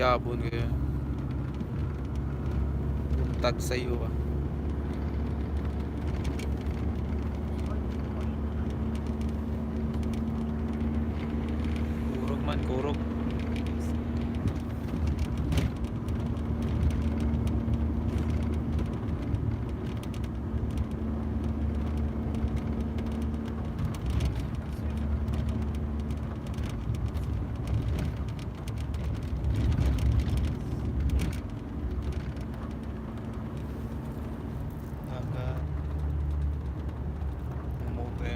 Gabon kayo. Buntag sa iyo ba? Kurog man, kurog. Dagat. Umuwi.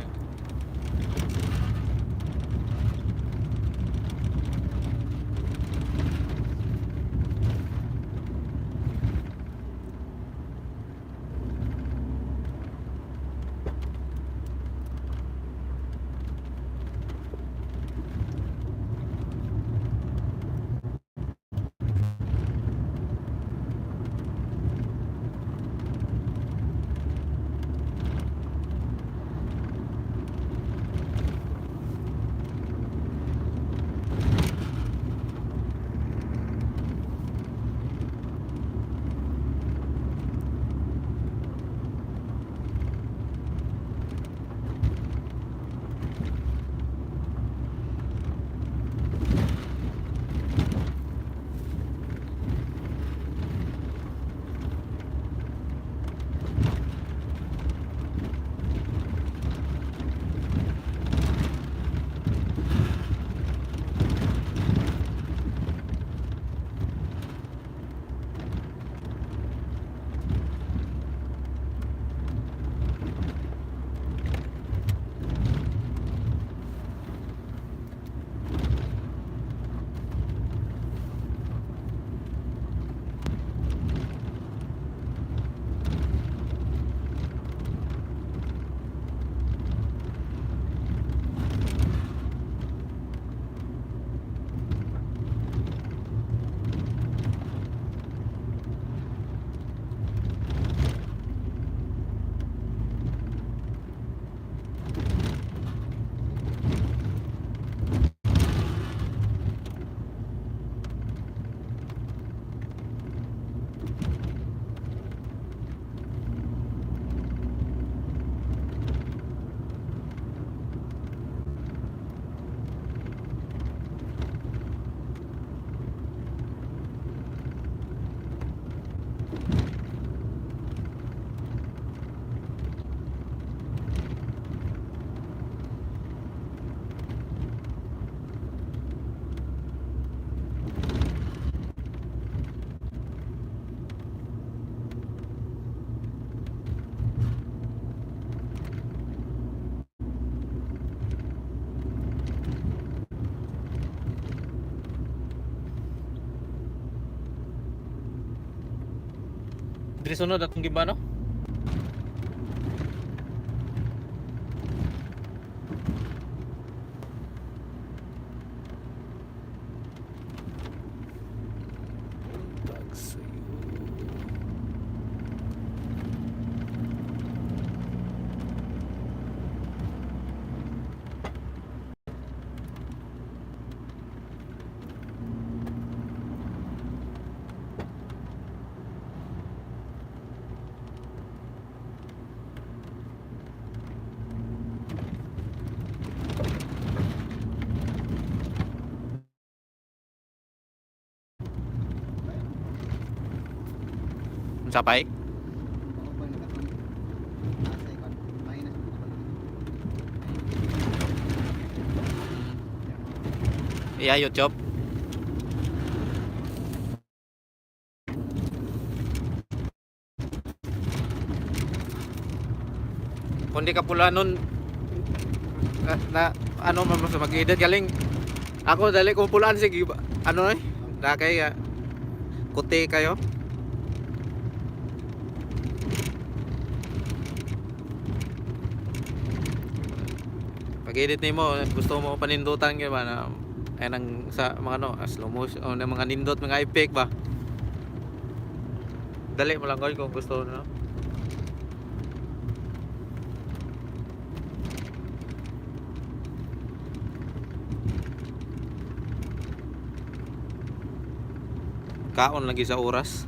Diri sunod atong giba, no? Buntag sa iyo. Unsa pa eh? Iya, YouTube. Kung di ka pula nun na ano man sa mag-edit galing ako, dali kong pulaan, sige ba- ano eh na kay kuti kayo. Pag-edit nimo, gusto mo panindutan gyud ba na ay nang sa mga ano, slow motion o ng mga nindot mga effect ba, dali mo lang gawin kung gusto, no? Kaon lagi sa oras.